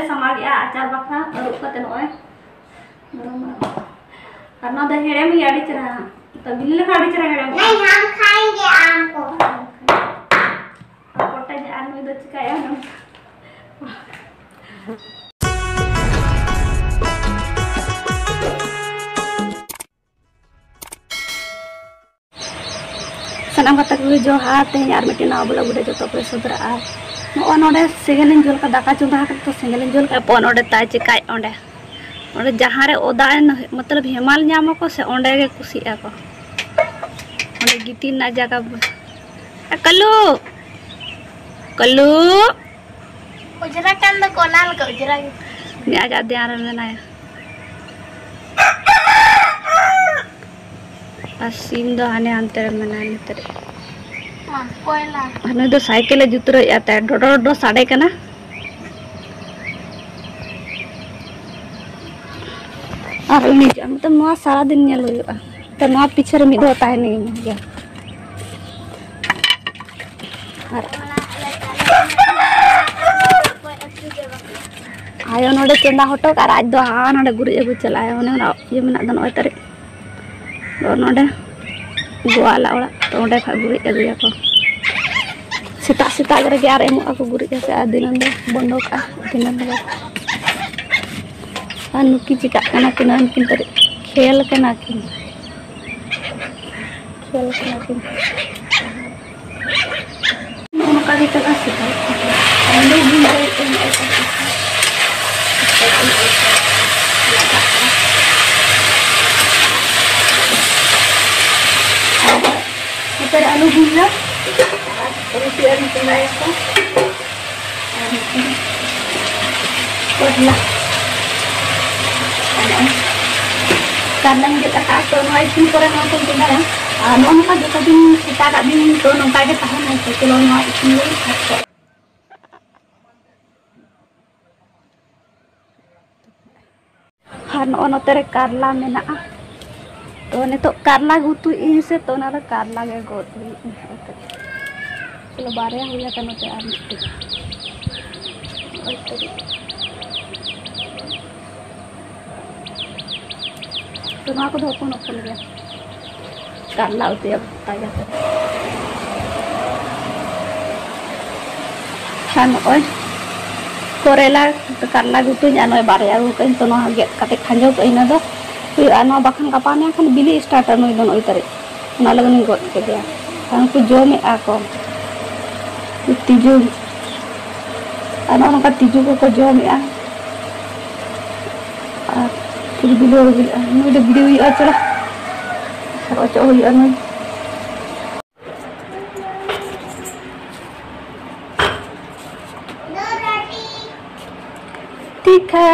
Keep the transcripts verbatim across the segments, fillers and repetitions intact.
ᱥᱟᱢᱟᱜᱮᱜᱼᱟ ᱟᱪᱟᱨ ᱵᱟᱠᱷᱨᱟ, ᱟᱹᱨᱩᱵ ᱠᱟᱛᱮ ᱱᱚᱜᱼᱚᱭ ᱜᱚᱨᱚᱢ ᱜᱚᱨᱚᱢ᱾ ᱟᱨ ᱱᱚᱣᱟ ᱫᱚ ᱦᱮᱲᱮᱢ ᱜᱮᱭᱟ, ᱟᱹᱰᱤ ᱪᱮᱦᱨᱟ᱾ ᱛᱚ ᱵᱤᱞᱤ ᱞᱮᱠᱷᱟᱱ ᱟᱹᱰᱤ ᱪᱮᱦᱨᱟ ᱦᱮᱲᱮᱢᱚᱜᱼᱟ᱾ नहीं, हम खाएंगे आम को। ᱟᱨ ᱠᱚᱴᱮᱡ ᱟᱨ ᱱᱩᱭ ᱫᱚ ᱪᱤᱠᱟᱹᱭᱟ? ᱥᱟᱱᱟᱢ ᱜᱟᱛᱮ ᱠᱚᱜᱮ ᱡᱚᱦᱟᱨ᱾ ᱛᱮᱦᱮᱧ ᱟᱨ ᱢᱤᱫᱴᱮᱱ ᱱᱟᱣᱟ vlog ᱨᱮ ᱡᱚᱛᱚ ᱠᱚ ᱥᱚᱫᱚᱨᱟᱜᱼᱟ᱾ ᱱᱚᱜᱼᱚᱭ ᱱᱚᱰᱮ ᱥᱮᱸᱜᱮᱞᱤᱧ ᱡᱩᱞ ᱠᱟᱜᱼᱟ, ᱫᱟᱠᱟ ᱪᱚᱸᱫᱟ ᱟᱠᱟᱫᱟ ᱛᱚ, ᱥᱮᱸᱜᱮᱞᱤᱧ ᱡᱩᱞ ᱠᱟᱜᱼᱟ᱾ ᱯᱚᱱ ᱚᱸᱰᱮ ᱛᱟᱭ ᱪᱮᱠᱟᱭ ᱚᱸᱰᱮ, ᱚᱸᱰᱮ ᱡᱟᱦᱟᱸ ᱨᱮ ᱚᱫᱟ ᱮᱱ, ᱢᱚᱛᱞᱚᱵ ᱦᱮᱢᱟᱞ ᱧᱟᱢ ᱟᱠᱚ ᱥᱮ, ᱚᱸᱰᱮ ᱜᱮ ᱠᱩᱥᱤᱜ ᱟᱠᱚ᱾ ᱚᱸᱰᱮ ᱜᱤᱛᱤᱡ ᱨᱮᱱᱟᱜ ᱡᱟᱭᱜᱟ ᱵᱟᱹ-, ᱮ, ᱠᱟᱹᱞᱩ! ᱠᱟᱹᱞᱩ! ᱚᱡᱽᱨᱟ ᱠᱟᱱ ᱫᱚᱠᱚ, ᱚᱱᱟ ᱞᱮᱠᱟ ᱚᱡᱽᱨᱟ ᱜᱮ᱾ ᱩᱱᱤ ᱟᱡᱟᱜ ᱫᱷᱮᱭᱟᱱ ᱨᱮ ᱢᱮᱱᱟᱭᱟ᱾ ᱟᱨ ᱥᱤᱢ ᱫᱚ ᱦᱟᱱᱮ ᱦᱟᱱᱛᱮ ᱨᱮ ᱢᱮᱱᱟᱭᱟ, ᱱᱚᱛᱮ ᱨᱮ᱾ ᱢᱟ, ᱠᱚᱭᱞᱟ᱾ ᱟᱨ ᱱᱩᱭ ᱫᱚ ᱥᱟᱭᱠᱮᱞ ᱮ ᱡᱩᱛᱨᱟᱹᱣᱮᱫᱼᱟ ᱛᱟᱭ, ᱰᱚᱰᱚ ᱰᱚᱰᱚ ᱥᱟᱰᱮ ᱠᱟᱱᱟ᱾ ᱟᱨ ᱩᱱᱤ ᱡᱚᱢ ᱛᱮ ᱱᱚᱣᱟ ᱥᱟᱨᱟᱫᱤᱱ ᱧᱮᱞ ᱦᱩᱭᱩᱜᱼᱟ, ᱛᱚ ᱱᱚᱣᱟ ᱯᱤᱪᱷᱮ ᱨᱮ ᱢᱤᱫ ᱫᱷᱟᱣ ᱛᱟᱦᱮᱱ ᱜᱮ᱾ ᱟᱨ ᱟᱭᱳ ᱱᱚᱰᱮ ᱪᱚᱸᱫᱟ ᱦᱚᱴᱚ ᱠᱟᱜ ᱟᱨ ᱟᱡ ᱫᱚ ᱦᱟᱸ ᱱᱚᱰᱮ ᱜᱩᱨᱤᱡ ᱟᱹᱜᱩ ᱪᱟᱞᱟᱜᱼᱟᱭ᱾ ᱚᱱᱮ ᱚᱱᱟ ᱤᱭᱟᱹ ᱢᱮᱱᱟᱜ ᱫᱚ ᱱᱚᱜᱼᱚᱭ ᱛᱟᱹᱨᱤᱡ ᱫᱚ ᱱᱚᱰᱮ ᱜᱳᱣᱟᱞᱟ ᱚᱲᱟᱜ, ᱛᱚ ᱚᱸᱰᱮ ᱠᱷᱚᱱ ᱜᱩᱨᱤᱡ ᱟᱹᱜᱩᱭᱟᱠᱚ᱾ ᱥᱮᱛᱟᱜ ᱥᱮᱛᱟᱜ ᱨᱮᱜᱮ ᱟᱨ ᱮᱢᱚᱜ ᱟᱠᱚ ᱜᱩᱨᱤᱡ ᱠᱟᱛᱮ, ᱟᱨ ᱫᱤᱱᱟᱹᱢ ᱫᱚ ᱵᱚᱱᱫᱚ ᱠᱟᱜᱼᱟ, ᱫᱤᱱᱟᱹᱢ ᱫᱚ᱾ ᱟᱨ ᱱᱩᱠᱤᱱ ᱪᱤᱠᱟᱹᱜ ᱠᱟᱱᱟ ᱠᱤᱱ, ᱩᱱᱠᱤᱱ ᱛᱟᱹᱨᱤᱡ ᱠᱷᱮᱞ ᱠᱟᱱᱟ ᱠᱤᱱ᱾ ᱠᱷᱮᱞ ᱠᱟᱱᱟ ᱠᱤᱱ᱾ ᱱᱚᱝᱠᱟ ᱜᱮ ᱪᱟᱞᱟᱜᱼᱟ ᱥᱮᱛᱟᱜ᱾ ᱟᱨ ᱱᱚᱰᱮ ᱜᱤᱧ ᱞᱟᱹᱭᱮᱫ ᱛᱟᱦᱮᱸ ᱱᱚᱜᱼᱚᱭ ᱛᱟᱦᱮᱸ᱾ ᱟᱨ ᱱᱚᱛᱮ ᱨᱮ ᱟᱹᱞᱩ ᱵᱷᱩᱡᱟ ᱟᱨ ᱨᱩᱴᱤ ᱟᱹᱞᱩ ᱪᱚᱸᱫᱟᱭᱟᱠᱚ᱾ ᱠᱚᱨᱞᱟ᱾ ᱠᱟᱨᱞᱟᱧ ᱜᱮᱫ ᱟᱠᱟᱫ, ᱛᱚ ᱱᱚᱣᱟ ᱤᱥᱤᱱ ᱯᱚᱨᱮ ᱱᱚᱣᱟ ᱠᱚᱧ ᱪᱚᱸᱫᱟᱭᱟ᱾ ᱟᱨ ᱱᱚᱜᱼᱚ ᱱᱚᱝᱠᱟ ᱡᱚᱛᱚ ᱫᱤᱱ ᱥᱮᱛᱟᱜᱟᱜ ᱫᱤᱱ ᱫᱚ ᱱᱚᱝᱠᱟ ᱜᱮ ᱛᱟᱦᱮᱱᱟ᱾ ᱛᱚ ᱪᱚᱞᱚ ᱱᱚᱣᱟ ᱤᱥᱤᱱ ᱞᱮ ᱮᱦᱚᱵ ᱠᱟᱜᱼᱟ᱾ ᱟᱨ ᱱᱚᱜᱼᱚ ᱱᱚᱛᱮ ᱨᱮ ᱠᱟᱨᱞᱟ ᱢᱮᱱᱟᱜᱼᱟ᱾ ᱛᱚ ᱱᱤᱛᱚᱜ ᱠᱟᱨᱞᱟ ᱜᱮ ᱩᱛᱩᱭᱮᱫ ᱟᱹᱧ ᱥᱮ, ᱛᱚ ᱚᱱᱟ ᱫᱚ ᱠᱟᱨᱞᱟ ᱜᱮ ᱜᱚᱫ ᱦᱩᱭᱩᱜᱼᱟ᱾ ᱪᱚᱞᱚ, ᱵᱟᱨᱭᱟ ᱦᱩᱭ ᱟᱠᱟᱱᱟ ᱱᱚᱛᱮ ᱟᱨ ᱢᱤᱫᱴᱮᱱ᱾ ᱱᱚᱜᱼᱚᱭ ᱛᱚ᱾ ᱱᱚᱣᱟ ᱠᱚᱫᱚ ᱦᱚᱯᱚᱱ ᱦᱚᱯᱚᱱ ᱜᱮᱭᱟ᱾ ᱠᱟᱨᱞᱟ ᱩᱛᱩᱭᱟ ᱵᱷᱟᱛᱟ ᱠᱟᱛᱮ᱾ ᱟᱨ ᱱᱚᱜᱼᱚᱭ ᱠᱚᱨᱮᱞᱟ, ᱠᱟᱨᱞᱟ ᱜᱮ ᱩᱛᱩᱧ, ᱟᱨ ᱱᱚᱜᱼᱚᱭ ᱵᱟᱨᱭᱟ ᱟᱹᱜᱩ ᱠᱟᱜ ᱟᱹᱧ, ᱛᱚ ᱱᱚᱣᱟ ᱜᱮᱫ ᱠᱟᱛᱮ ᱠᱷᱟᱸᱡᱚ ᱠᱟᱜ ᱟᱹᱧ, ᱤᱱᱟᱹ ᱫᱚ ᱦᱩᱭᱩᱜᱼᱟ᱾ ᱱᱚᱣᱟ ᱵᱟᱠᱷᱟᱱ ᱜᱟᱯᱟ ᱢᱮᱭᱟᱝ ᱠᱷᱟᱱ ᱵᱤᱞᱤ ᱥᱴᱟᱨᱴᱟ ᱱᱩᱭ ᱫᱚ ᱱᱚᱜᱼᱚᱭ ᱛᱟᱹᱨᱤᱡ, ᱚᱱᱟ ᱞᱟᱹᱜᱤᱫ ᱤᱧ ᱜᱚᱫ ᱠᱮᱫᱮᱭᱟ᱾ ᱟᱨ ᱩᱱᱠᱩ ᱡᱚᱢᱮᱫᱼᱟ ᱠᱚ ᱛᱤᱡᱩ, ᱟᱨ ᱱᱚᱜᱼᱚ ᱱᱚᱝᱠᱟ ᱛᱤᱡᱩ ᱠᱚᱠᱚ ᱡᱚᱢᱮᱫᱼᱟ᱾ ᱟᱨ ᱪᱤᱞᱤ ᱵᱤᱞᱤ ᱦᱚᱸ ᱵᱤᱞᱤᱜᱼᱟ, ᱱᱩᱭ ᱫᱚ ᱵᱤᱞᱤ ᱦᱩᱭᱩᱜᱼᱟ, ᱪᱚᱞᱚ ᱚᱪᱚᱜ ᱦᱩᱭᱩᱜᱼᱟ ᱱᱩᱭ᱾ ᱛᱤᱠᱷᱟ᱾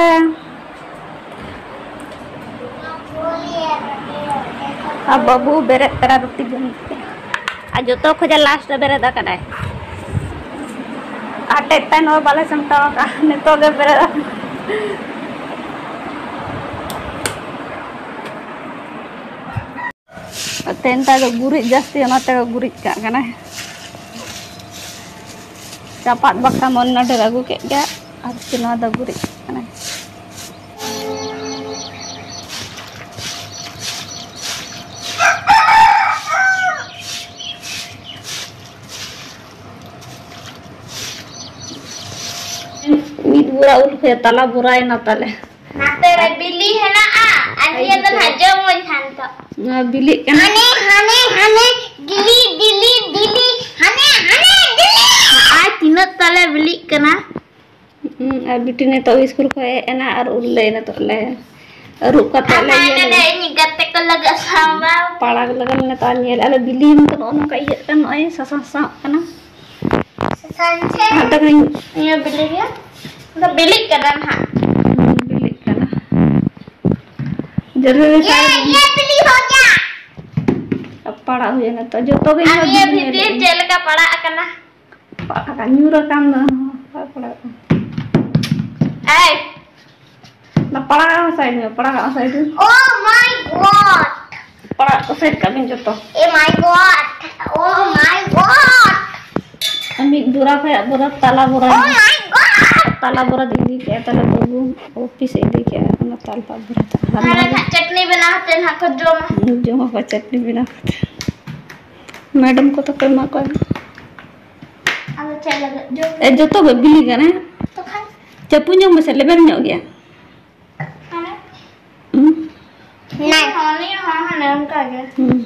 ᱟᱨ ᱵᱟᱹᱵᱩ ᱵᱮᱨᱮᱫ ᱛᱚᱨᱟ ᱨᱩᱴᱤ ᱡᱚᱢ ᱠᱮᱫᱟ᱾ ᱟᱨ ᱡᱚᱛᱚ ᱠᱷᱚᱡᱟᱜ ᱞᱟᱥᱴ ᱨᱮ ᱵᱮᱨᱮᱫ ᱟᱠᱟᱱᱟᱭ᱾ ᱟᱴᱮᱫ ᱛᱟᱭ ᱱᱚᱣᱟ ᱵᱟᱞᱮ ᱥᱟᱢᱴᱟᱣ ᱟᱠᱟᱫᱼᱟ, ᱱᱤᱛᱚᱜ ᱜᱮ ᱵᱮᱨᱮᱫ ᱟᱠᱟᱱᱟ᱾ ᱛᱮᱦᱮᱧ ᱫᱚ ᱜᱩᱨᱤᱡ ᱡᱟᱹᱥᱛᱤ, ᱚᱱᱟᱛᱮ ᱜᱩᱨᱤᱡ ᱠᱟᱜ ᱠᱟᱱᱟᱭ᱾ ᱪᱟᱯᱟᱫ ᱵᱟᱠᱷᱨᱟ ᱢᱚᱱᱱᱟ ᱰᱷᱮᱨ ᱟᱹᱜᱩ ᱠᱮᱫ ᱜᱮ, ᱟᱨ ᱱᱚᱣᱟ ᱫᱚ ᱜᱩᱨᱤᱡ ᱠᱟᱜ ᱠᱟᱱᱟᱭ᱾ ᱢᱤᱫ ᱵᱚᱨᱟ ᱩᱞ ᱠᱷᱚᱡ ᱛᱟᱞᱟ ᱵᱚᱨᱟᱭᱮᱱᱟ ᱛᱟᱞᱮ᱾ ᱱᱟᱛᱮ ᱨᱮ ᱵᱤᱞᱤ ᱦᱮᱱᱟᱜᱼᱟ, ᱟᱨ ᱱᱤᱭᱟᱹ ᱫᱚ ᱱᱟᱦᱟᱜ ᱡᱚᱢ ᱟᱹᱧ ᱦᱟᱱᱛᱚ᱾ ᱱᱚᱣᱟ ᱵᱤᱞᱤᱜ ᱠᱟᱱᱟ᱾ ᱦᱟᱱᱮ, ᱦᱟᱱᱮ, ᱦᱟᱱᱮ, ᱵᱤᱞᱤ, ᱵᱤᱞᱤ, ᱵᱤᱞᱤ, ᱦᱟᱱᱮ, ᱦᱟᱱᱮ, ᱵᱤᱞᱤ᱾ ᱟᱨ ᱛᱤᱱᱟᱹᱜ ᱛᱟᱞᱮ ᱵᱤᱞᱤᱜ ᱠᱟᱱᱟ᱾ ᱦᱩᱸ, ᱟᱨ ᱵᱤᱴᱤ ᱱᱤᱛᱚᱜ ᱥᱠᱩᱞ ᱠᱷᱚᱱ ᱦᱮᱡ ᱮᱱᱟ ᱟᱨ ᱩᱞ ᱞᱮ ᱱᱤᱛᱚᱜ ᱞᱮ ᱟᱹᱨᱩᱵ ᱠᱟᱛᱮ ᱟᱨ ᱞᱮ ᱦᱟᱱᱟ ᱤᱭᱟᱹ ᱱᱚᱰᱮ ᱞᱮᱫᱟ᱾ ᱤᱧ ᱜᱟᱛᱮ ᱠᱚ ᱞᱟᱹᱜᱤᱫ ᱥᱟᱢᱵᱟᱣ᱾ ᱯᱟᱲᱟᱜ ᱞᱟᱜᱟᱣ ᱞᱮ ᱱᱤᱛᱚᱜ ᱧᱮᱞ ᱟᱞᱮ ᱵᱤᱞᱤ ᱱᱤᱛᱚᱜ ᱱᱚᱜᱼᱚ ᱱᱚᱝᱠᱟ ᱤᱭᱟᱹᱜ ᱠᱟᱱ ᱱᱚᱜᱼᱚᱭ ᱥᱟᱥᱟᱝ ᱥᱟᱥᱟᱝ ᱠᱟᱱᱟ᱾ ᱥᱟᱥᱟᱝ ᱪᱮ? ᱦᱟᱛ ᱫᱚ ᱠᱟᱹᱧ ᱱᱤᱭᱟᱹ ᱵᱤᱞᱤ ᱜᱮ? ᱚᱱᱟ ᱵᱤᱞᱤᱜ ᱠᱟᱱᱟ ᱱᱟᱦᱟᱜ᱾ ᱵᱤᱞᱤᱜ ᱠᱟᱱᱟ᱾ ᱡᱟᱹᱨᱩᱨᱤ ᱤᱭᱟᱹ, ᱥᱟᱨ ᱤᱭᱟᱹ ᱵᱤᱞᱤ ᱦᱚ ᱜᱮᱭᱟ᱾ ᱯᱟᱲᱟᱜ ᱦᱩᱭ ᱮᱱᱟ ᱛᱚ, ᱡᱚᱛᱚ ᱜᱮ ᱟᱨ ᱤᱧ ᱱᱤᱭᱟᱹ ᱵᱤᱞᱤ ᱵᱷᱤᱛᱤᱨ ᱧᱮᱞᱮᱫ ᱪᱮᱫ ᱞᱮᱠᱟ ᱯᱟᱲᱟᱜ ᱟᱠᱟᱱᱟ? ᱯᱟᱲᱟᱜ ᱟᱠᱟᱱ, ᱧᱩᱨ ᱟᱠᱟᱱ ᱫᱚ᱾ ᱯᱟᱲᱟᱜ ᱟᱠᱟᱱ᱾ ᱮᱭ! ᱚᱱᱟ ᱯᱟᱲᱟᱜ ᱟᱜ ᱥᱟᱭᱤᱰ ᱢᱮ, ᱯᱟᱲᱟᱜ ᱟᱜ ᱥᱟᱭᱤᱰ ᱢᱮ᱾ Oh my God! ᱯᱟᱲᱟᱜ ᱠᱚ ᱥᱟᱭᱤᱰ ᱠᱟᱜ ᱵᱤᱱ ᱡᱚᱛᱚ᱾ Oh my God! Oh my God! ᱢᱤᱫ ᱵᱚᱨᱟ ᱠᱷᱚᱱ ᱵᱚᱨᱟ ᱛᱟᱞᱟ ᱵᱚᱨᱟ᱾ Oh my God! ᱛᱟᱞᱟ ᱵᱚᱨᱟ ᱫᱚ ᱤᱫᱤ ᱠᱮᱜᱼᱟ, ᱛᱟᱦᱞᱮ ᱵᱟᱹᱵᱩ ᱚᱯᱷᱤᱥ ᱮ ᱤᱫᱤ ᱠᱮᱜᱼᱟ, ᱚᱱᱟ ᱛᱟᱞᱟ ᱵᱚᱨᱟ ᱫᱚ᱾ ᱟᱨ ᱟᱨ ᱱᱚᱣᱟ ᱱᱟᱦᱟᱜ ᱪᱟᱴᱱᱤ ᱵᱮᱱᱟᱣ ᱠᱟᱛᱮ ᱱᱟᱦᱟᱜ ᱠᱚ ᱡᱚᱢᱟ᱾ ᱡᱚᱢᱟ ᱠᱚ ᱪᱟᱴᱱᱤ ᱵᱮᱱᱟᱣ ᱠᱟᱛᱮ᱾ ᱢᱮᱰᱟᱢ ᱠᱚ ᱛᱟᱠᱚ ᱮᱢᱟ ᱠᱚᱣᱟ᱾ ᱟᱫᱚ ᱪᱮᱫ ᱞᱟᱹᱜᱤᱫ? ᱡᱚᱢ ᱮ, ᱡᱚᱛᱚ ᱜᱮ ᱵᱤᱞᱤ ᱠᱟᱱᱟ᱾ ᱛᱚ ᱠᱷᱟᱱ? ᱪᱟᱯᱩ ᱧᱚᱜ ᱢᱮᱥᱮ, ᱞᱮᱵᱮᱱ ᱧᱚᱜ ᱜᱮᱭᱟ᱾ ᱦᱟᱱᱮ? ᱦᱩᱸ? ᱱᱟᱭ᱾ ᱦᱚᱸ, ᱱᱤᱭᱟᱹ ᱦᱚᱸ ᱦᱟᱱᱮ ᱚᱱᱠᱟ ᱜᱮ᱾ ᱦᱩᱸ᱾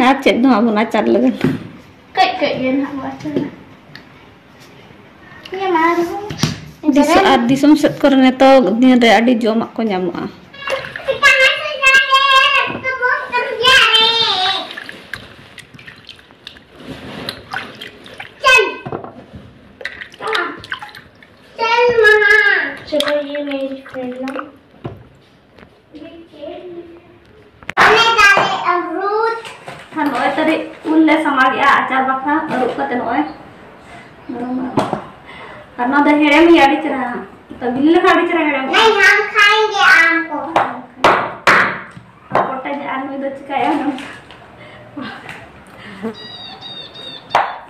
ᱟᱨ ᱪᱮᱫ ᱫᱚ ᱦᱟᱸᱜ ᱵᱚᱱ ᱟᱪᱟᱨ ᱞᱟᱹᱜᱤᱫ᱾ ᱠᱟᱹᱡ ᱠᱟᱹᱡ ᱜᱮ ᱱᱟᱦᱟᱜ ᱵᱚᱱ ᱟᱪᱟᱨᱟ᱾ ᱤᱭᱟᱹ ᱢᱟ ᱟᱨᱦᱚᱸ ᱫᱤᱥᱚ-, ᱟᱨ ᱫᱤᱥᱚᱢ ᱥᱮᱫ ᱠᱚᱨᱮ ᱱᱤᱛᱚᱜ ᱫᱤᱱ ᱨᱮ ᱟᱹᱰᱤ ᱡᱚᱢᱟᱜ ᱠᱚ ᱧᱟᱢᱚᱜᱼᱟ᱾ चल, चल माँ। चलो, ये मेरी फ्रेंड ना। ᱟᱞᱮ ᱫᱟᱨᱮ ᱟᱢᱨᱩᱫ᱾ ᱟᱨ ᱱᱚᱜᱼᱚᱭ ᱛᱟᱹᱨᱤᱡ ᱩᱞ ᱞᱮ ᱥᱟᱢᱟᱜᱮᱜᱼᱟ ᱟᱪᱟᱨ ᱵᱟᱠᱷᱨᱟ, ᱟᱹᱨᱩᱵ ᱠᱟᱛᱮ ᱱᱚᱜᱼᱚᱭ᱾ ᱟᱨ ᱱᱚᱣᱟ ᱫᱚ ᱦᱮᱲᱮᱢ ᱜᱮᱭᱟ ᱟᱹᱰᱤ ᱪᱮᱦᱨᱟ᱾ ᱛᱚ ᱵᱤᱞᱤ ᱞᱮᱠᱷᱟᱱ ᱟᱹᱰᱤ ᱪᱮᱦᱨᱟ ᱦᱮᱲᱮᱢᱚᱜᱼᱟ᱾ नहीं, हम खाएंगे आम को। ᱟᱨ ᱠᱚᱴᱮᱡ ᱟᱨ ᱱᱩᱭ ᱫᱚ ᱪᱤᱠᱟᱭᱟ ᱱᱚᱝᱠᱟ?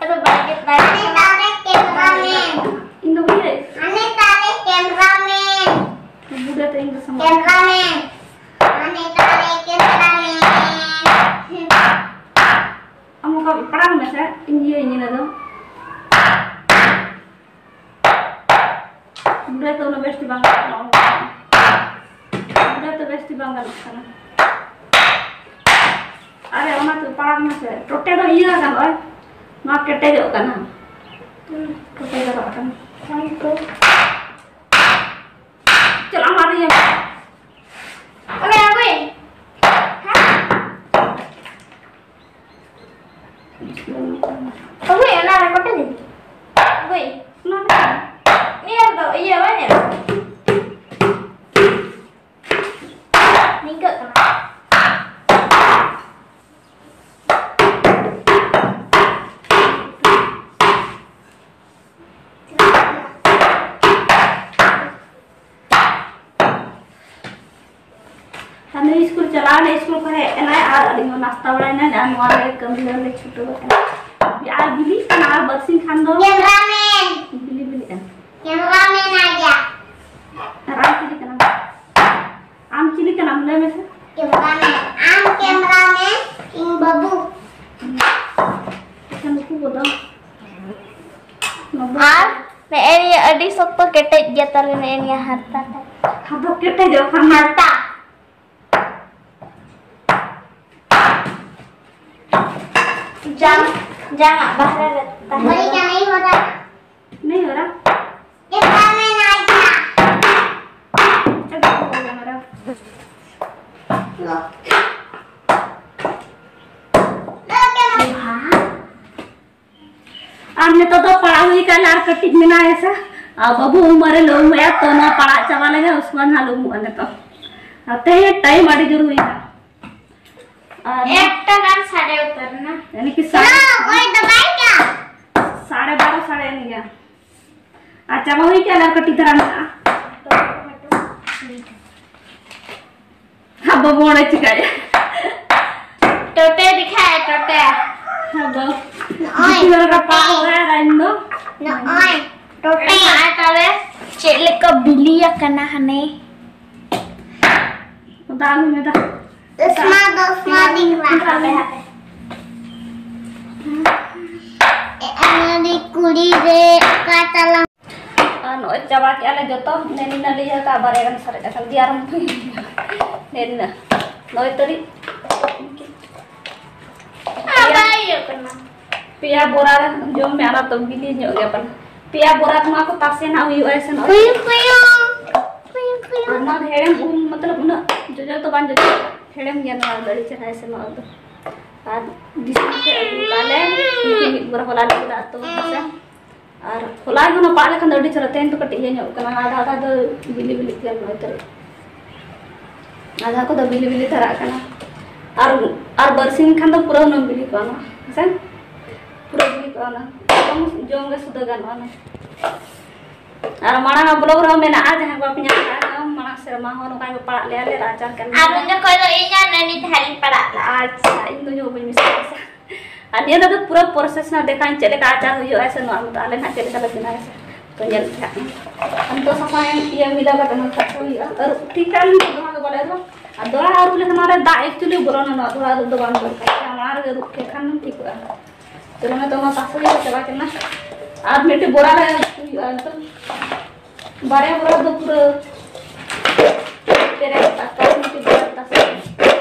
ᱟᱫᱚ ᱵᱟᱭ ᱜᱮᱫ ᱫᱟᱲᱮᱭᱟᱜ ᱠᱟᱱᱟ᱾ ᱟᱞᱮ ᱫᱟᱨᱮ ᱠᱮᱢᱨᱟᱢᱮᱱ᱾ ᱤᱧ ᱫᱚ ᱵᱟᱹᱧ ᱞᱟᱹᱭ᱾ ᱟᱞᱮ ᱫᱟᱨᱮ ᱠᱮᱢᱨᱟᱢᱮᱱ᱾ ᱵᱩᱰᱷᱟᱹ ᱛᱮ ᱤᱧ ᱫᱚ ᱥᱟᱢᱟᱝ᱾ ᱠᱮᱢᱨᱟᱢᱮᱱ᱾ ᱟᱞᱮ ᱫᱟᱨᱮ ᱠᱮᱢᱨᱟᱢᱮᱱ᱾ ᱟᱢ ᱚᱱᱠᱟ ᱯᱟᱲᱟᱜ ᱢᱮᱥᱮ, ᱤᱧ ᱤᱭᱟᱹᱧ ᱤᱱᱟᱹ ᱫᱚ᱾ ᱵᱩᱰᱷᱟᱹ ᱛᱚ ᱩᱱᱟᱹᱜ ᱵᱮᱥ ᱴᱷᱤᱠ ᱵᱟᱝ ᱜᱟᱱᱚᱜ ᱠᱟᱱᱟ᱾ ᱵᱩᱰᱷᱟᱹ ᱛᱚ ᱵᱮᱥ ᱴᱷᱤᱠ ᱵᱟᱝ ᱜᱟᱱᱚᱜ ᱠᱟᱱᱟ᱾ ᱟᱨᱮ, ᱚᱱᱟ ᱛᱚ ᱯᱟᱲᱟᱜ ᱢᱮᱥᱮ᱾ ᱴᱚᱴᱮ ᱫᱚ ᱤᱭᱟᱹ ᱟᱠᱟᱱ, ᱱᱚᱜᱼᱚᱭ᱾ ᱱᱚᱣᱟ ᱠᱮᱴᱮᱡᱚᱜ ᱠᱟᱱᱟ᱾ ᱦᱩᱸ, ᱴᱚᱴᱮ ᱪᱟᱵᱟᱜ ᱠᱟᱱᱟ᱾ ᱦᱳᱭ ᱛᱚ᱾ ᱪᱟᱞᱟᱜ ᱢᱟ ᱟᱹᱰᱤ ᱚᱱᱮ ᱟᱹᱜᱩᱭ᱾ ᱦᱮᱸ? ᱟᱹᱜᱩᱭ, ᱚᱱᱟ ᱨᱮ ᱠᱚᱴᱮᱡ ᱤᱫᱤ᱾ ᱟᱹᱜᱩᱭ᱾ ᱚᱱᱟ ᱨᱮ᱾ ᱱᱤᱭᱟᱹ ᱨᱮᱫᱚ ᱤᱭᱟᱹ ᱵᱟᱭ ᱧᱮᱞᱚᱜ᱾ ᱱᱤᱝᱠᱟᱹᱜ ᱠᱟᱱᱟ᱾ ᱟᱨ ᱱᱩᱭ ᱥᱠᱩᱞ ᱪᱟᱞᱟᱣ ᱮᱱᱟᱭ, ᱥᱠᱩᱞ ᱠᱷᱚᱱ ᱦᱮᱡ ᱮᱱᱟᱭ ᱟᱨ ᱟᱹᱞᱤᱧ ᱦᱚᱸ ᱱᱟᱥᱛᱟ ᱵᱟᱲᱟᱭᱮᱱᱟᱞᱮ ᱟᱨ ᱱᱚᱣᱟ ᱨᱮ ᱠᱟᱹᱢᱤ ᱨᱮᱞᱮ ᱪᱷᱩᱴᱟᱹᱣ ᱟᱠᱟᱱᱟ᱾ ᱟᱨ ᱵᱤᱞᱤᱜ ᱠᱟᱱᱟ ᱟᱨ ᱵᱟᱨᱥᱤᱧ ᱠᱷᱟᱱ ᱫᱚ ᱧᱮᱞ ᱢᱮ᱾ ᱟᱨ ᱱᱮᱜᱼᱮ ᱱᱤᱭᱟᱹ ᱟᱹᱰᱤ ᱥᱚᱠᱛᱚ ᱠᱮᱴᱮᱡ ᱜᱮᱭᱟ ᱛᱟᱞᱮ, ᱱᱮᱜᱼᱮ ᱱᱤᱭᱟᱹ ᱦᱟᱨᱛᱟ ᱴᱟᱜ᱾ ᱟᱫᱚ ᱠᱮᱴᱮᱡᱚᱜ ᱠᱷᱟᱱ ᱦᱟᱨᱛᱟ᱾ ᱡᱟᱝ, ᱡᱟᱝ ᱟᱜ ᱵᱟᱦᱨᱮ ᱨᱮ ᱛᱟᱦᱮᱸ᱾ ᱵᱟᱹᱲᱤᱡ ᱠᱟᱹᱢᱤ ᱦᱚᱨᱟ᱾ ᱱᱤᱭᱟᱹ ᱦᱚᱨᱟ᱾ ᱪᱮᱫ ᱠᱟᱹᱢᱤ ᱱᱟᱭ ᱠᱟᱱᱟ? ᱪᱮᱫ ᱠᱟᱹᱢᱤ ᱦᱚᱨᱟ? ᱟᱨ ᱱᱤᱛᱚᱜ ᱫᱚ ᱯᱟᱲᱟᱜ ᱦᱩᱭ ᱠᱟᱱᱟ ᱟᱨ ᱠᱟᱹᱴᱤᱡ ᱢᱮᱱᱟᱭᱟ ᱥᱮ᱾ ᱟᱨ ᱵᱟᱹᱵᱩ ᱩᱢᱟᱹᱨ ᱨᱮ ᱞᱮ ᱩᱢᱮᱜᱼᱟ, ᱛᱚ ᱱᱚᱣᱟ ᱯᱟᱲᱟᱜ ᱪᱟᱵᱟ ᱞᱮᱱᱟ, ᱩᱥᱠᱮ ᱵᱟᱫ ᱱᱟᱦᱟᱜ ᱞᱮ ᱩᱢᱩᱜᱼᱟ ᱱᱤᱛᱚᱜ᱾ ᱟᱨ ᱛᱮᱦᱮᱧ ᱴᱟᱭᱤᱢ ᱟᱹᱰᱤ ᱡᱳᱨ ᱦᱩᱭᱱᱟ᱾ ᱟᱨ ᱮᱠᱴᱟ ᱜᱟᱱ ᱥᱟᱰᱮ ᱩᱛᱟᱹᱨ ᱮᱱᱟ᱾ ᱭᱟᱱᱤ ᱠᱤ ᱥᱟᱲᱮ, ᱦᱮᱸ, ᱳᱭ ᱫᱚ ᱵᱟᱭ ᱜᱟ᱾ ᱥᱟᱲᱮ ᱵᱟᱨᱚ ᱥᱟᱲᱮ ᱮᱱ ᱜᱮᱭᱟ᱾ ᱟᱨ ᱪᱟᱵᱟ ᱦᱩᱭ ᱠᱟᱱᱟ, ᱟᱨ ᱠᱟᱹᱴᱤᱡ ᱫᱷᱟᱨᱟ ᱢᱮᱱᱟᱜᱼᱟ᱾ ᱦᱟᱵᱟ ᱵᱚᱲᱮ ᱪᱤᱠᱟᱭᱟ? ᱴᱚᱴᱮ ᱫᱤᱠᱷᱟᱭ, ᱴᱚᱴᱮ᱾ ᱦᱟᱵᱟ᱾ ᱱᱚᱜᱼᱚᱭ᱾ ᱵᱤᱴᱤ ᱵᱟᱞᱟ ᱨᱟᱯᱟᱜ ᱦᱚᱨᱟᱭᱟ ᱨᱟᱧ ᱫᱚ᱾ ᱱᱚᱜᱼᱚᱭ᱾ ᱴᱚᱴᱮ᱾ ᱟᱨ ᱛᱟᱦᱞᱮ ᱪᱮᱫ ᱞᱮᱠᱟ ᱵᱤᱞᱤ ᱟᱠᱟᱱᱟ ᱦᱟᱱᱮ? ᱫᱟᱜ ᱟᱹᱜᱩᱭ ᱢᱮ, ᱫᱟᱜ᱾ ᱫᱚᱥᱢᱟ, ᱫᱚᱥᱢᱟ ᱫᱤᱠᱷᱞᱟ᱾ ᱦᱟᱯᱮ, ᱦᱟᱯᱮ᱾ ᱮ, ᱟᱢᱟᱨᱤ ᱠᱩᱲᱤ ᱨᱮ ᱚᱠᱟ ᱛᱟᱞᱟ? ᱟᱨ ᱱᱚᱜᱼᱚᱭ ᱪᱟᱵᱟ ᱠᱮᱜᱼᱟ ᱞᱮ ᱡᱚᱛᱚ᱾ ᱱᱮ ᱱᱤᱱᱟᱹᱜ ᱞᱮ ᱤᱭᱟᱹ ᱠᱟᱜᱼᱟ, ᱵᱟᱨᱭᱟ ᱜᱟᱱ ᱥᱟᱨᱮᱡ ᱟᱠᱟᱱ ᱜᱮᱭᱟ᱾ ᱟᱨ ᱱᱮ ᱱᱤᱱᱟᱹᱜ ᱱᱚᱭ ᱛᱟᱹᱨᱤᱠᱷ᱾ ᱟᱨ ᱵᱟᱭ ᱤᱭᱟᱹᱜ ᱠᱟᱱᱟ᱾ ᱯᱮᱭᱟ ᱵᱚᱨᱟ ᱨᱮ ᱡᱚᱢ ᱢᱮ, ᱚᱱᱟ ᱛᱚ ᱵᱤᱞᱤ ᱧᱚᱜ ᱜᱮᱭᱟ ᱯᱟᱞᱮ᱾ ᱯᱮᱭᱟ ᱵᱚᱨᱟ ᱱᱚᱣᱟ ᱠᱚ ᱛᱟᱥᱮ ᱱᱟᱜ ᱦᱩᱭᱩᱜᱼᱟ, ᱥᱮ ᱱᱚᱜᱼᱚᱭ᱾ ᱠᱩᱭᱩᱝ, ᱠᱩᱭᱩᱝ᱾ ᱠᱩᱭᱩᱝ, ᱠᱩᱭᱩᱝ᱾ ᱟᱨ ᱱᱚᱣᱟ ᱫᱚ ᱦᱮᱲᱮᱢ ᱩᱞ, ᱢᱚᱛᱞᱚᱵ ᱩᱱᱟᱹᱜ ᱡᱚᱡᱚ ᱫᱚ ᱵᱟᱝ ᱡᱚᱡᱚ, ᱦᱮᱲᱮᱢ ᱜᱮᱭᱟ ᱱᱚᱣᱟ ᱫᱚ, ᱟᱹᱰᱤ ᱪᱮᱦᱨᱟ ᱤᱥᱤᱱᱚᱜᱼᱟ ᱫᱚ᱾ ᱟᱨ ᱫᱤᱥᱚᱢ ᱛᱮ ᱟᱹᱜᱩ ᱠᱟᱜᱼᱟ ᱞᱮ, ᱢᱤᱫ ᱵᱚᱨᱟ ᱦᱚᱞᱟ ᱞᱮ ᱩᱛᱩ ᱞᱮᱫᱟ ᱛᱚ, ᱦᱮᱸ ᱥᱮ᱾ ᱟᱨ ᱦᱚᱞᱟ ᱜᱮ ᱚᱱᱟ ᱯᱟᱲᱟᱜ ᱞᱮᱠᱷᱟᱱ ᱫᱚ ᱟᱹᱰᱤ ᱪᱮᱦᱨᱟ, ᱛᱮᱦᱮᱧ ᱫᱚ ᱠᱟᱹᱴᱤᱡ ᱤᱭᱟᱹ ᱧᱚᱜ ᱠᱟᱱᱟ, ᱟᱫᱷᱟ ᱟᱫᱷᱟ ᱫᱚ ᱵᱤᱞᱤ ᱵᱤᱞᱤ ᱜᱮᱭᱟ ᱱᱚᱜᱼᱚᱭ ᱛᱚ᱾ ᱟᱫᱷᱟ ᱠᱚᱫᱚ ᱵᱤᱞᱤ ᱵᱤᱞᱤ ᱫᱷᱟᱨᱟᱜ ᱠᱟᱱᱟ᱾ ᱟᱨ, ᱟᱨ ᱵᱟᱨᱥᱤᱧ ᱠᱷᱟᱱ ᱫᱚ ᱯᱩᱨᱟᱹ ᱦᱩᱱᱟᱹᱝ ᱵᱤᱞᱤ ᱠᱚᱜᱼᱟ ᱱᱚᱣᱟ, ᱦᱮᱸᱥᱮ? ᱯᱩᱨᱟᱹ ᱵᱤᱞᱤ ᱠᱚᱜᱼᱟ ᱚᱱᱟ᱾ ᱡᱚᱢ, ᱡᱚᱢ ᱜᱮ ᱥᱩᱫᱷᱟᱹ ᱜᱟᱱᱚᱜᱼᱟ ᱚᱱᱟ᱾ ᱟᱨ ᱢᱟᱲᱟᱝ ᱟᱜ vlog ᱨᱮᱦᱚᱸ ᱢᱮᱱᱟᱜᱼᱟ, ᱡᱟᱦᱟᱸᱭ ᱠᱚ ᱵᱟᱯᱮ ᱧᱮᱞ ᱟᱠᱟᱫᱼᱟ, ᱢᱟᱲᱟᱝ ᱥᱮᱨᱢᱟ ᱦᱚᱸ ᱱᱚᱝᱠᱟ ᱜᱮ ᱯᱟᱲᱟᱜ ᱞᱮᱭᱟ ᱞᱮ, ᱨᱟᱪᱟᱨ ᱠᱟᱱᱟ᱾ ᱟᱨ ᱩᱱ ᱡᱚᱠᱷᱚᱡ ᱫᱚ ᱤᱧ ᱟᱨ ᱱᱮᱱᱤ ᱛᱟᱦᱮᱸ ᱞᱤᱧ ᱯᱟᱲᱟᱜ ᱞᱮᱫᱟ᱾ ᱟᱪᱪᱷᱟ, ᱤᱧ ᱫᱚ ᱧᱚᱜ ᱵᱟᱹᱧ ᱢᱮᱥᱟ ᱠᱟᱜᱼᱟ᱾ ᱟᱨ ᱱᱤᱭᱟᱹ ᱫᱚ ᱯᱩᱨᱟᱹ process ᱱᱟ ᱫᱮᱠᱷᱟᱧ ᱪᱮᱫ ᱞᱮᱠᱟ ᱟᱪᱟᱨ ᱦᱩᱭᱩᱜᱼᱟ ᱥᱮ ᱱᱚᱣᱟ ᱢᱚᱛᱚ ᱟᱞᱮ ᱱᱟᱦᱟᱜ ᱪᱮᱫ ᱞᱮᱠᱟ ᱞᱮ ᱵᱮᱱᱟᱣᱟ ᱥᱮ᱾ ᱛᱚ ᱧᱮᱞ ᱯᱮ ᱦᱟᱸᱜ᱾ ᱟᱨ ᱱᱤᱛᱚᱜ ᱥᱟᱥᱟᱝ ᱤᱭᱟᱹ ᱢᱤᱞᱟᱹᱣ ᱠᱟᱛᱮ ᱱᱚᱝᱠᱟ ᱠᱚ ᱦᱩᱭᱩᱜᱼᱟ᱾ ᱟᱹᱨᱩᱵ ᱴᱷᱤᱠ ᱠᱟᱜ ᱞᱤᱧ ᱫᱚᱦᱲᱟ ᱫᱚ ᱵᱟᱞᱮ ᱟᱹᱨᱩᱵᱟ᱾ ᱟᱨ ᱫᱚᱦᱲᱟ ᱟᱹᱨᱩᱵ ᱞᱮᱠᱷᱟᱱ ᱱᱚᱣᱟ ᱨᱮ ᱫᱟᱜ actually ᱵᱚᱞᱚᱱᱟ, ᱱᱚᱣᱟ ᱫᱚᱦᱲᱟ ᱟᱹᱨᱩᱵ ᱫᱚ ᱵᱟᱝ ᱫᱚᱨᱠᱟᱨ᱾ ᱚᱱᱟ ᱨᱮᱜᱮ ᱟᱹᱨᱩᱵ ᱠᱮᱫ ᱠᱷᱟᱱ ᱴᱷᱤᱠᱚᱜᱼᱟ᱾ ᱛᱚ ᱱᱚᱜᱼᱚᱭ ᱛᱚ ᱚᱱᱟ ᱛᱟᱥᱮ ᱦᱩᱭᱩᱜ ᱪᱟᱵᱟ ᱠᱮᱫᱟ᱾ ᱟᱨ ᱢᱤᱫᱴᱮᱡ ᱵᱚᱨᱟ ᱨᱮ ᱦᱩᱭᱩᱜᱼᱟ ᱱᱤᱛᱚᱜ᱾ ᱵᱟᱨᱭᱟ ᱵᱚᱨᱟ ᱫᱚ ᱯᱩᱨᱟᱹ ᱯᱮᱨᱮᱡ ᱠᱟᱜ ᱠᱚᱣᱟ, ᱢᱤᱫᱴᱮᱡ ᱵᱚᱨᱟ ᱨᱮ ᱛᱟᱥᱮ᱾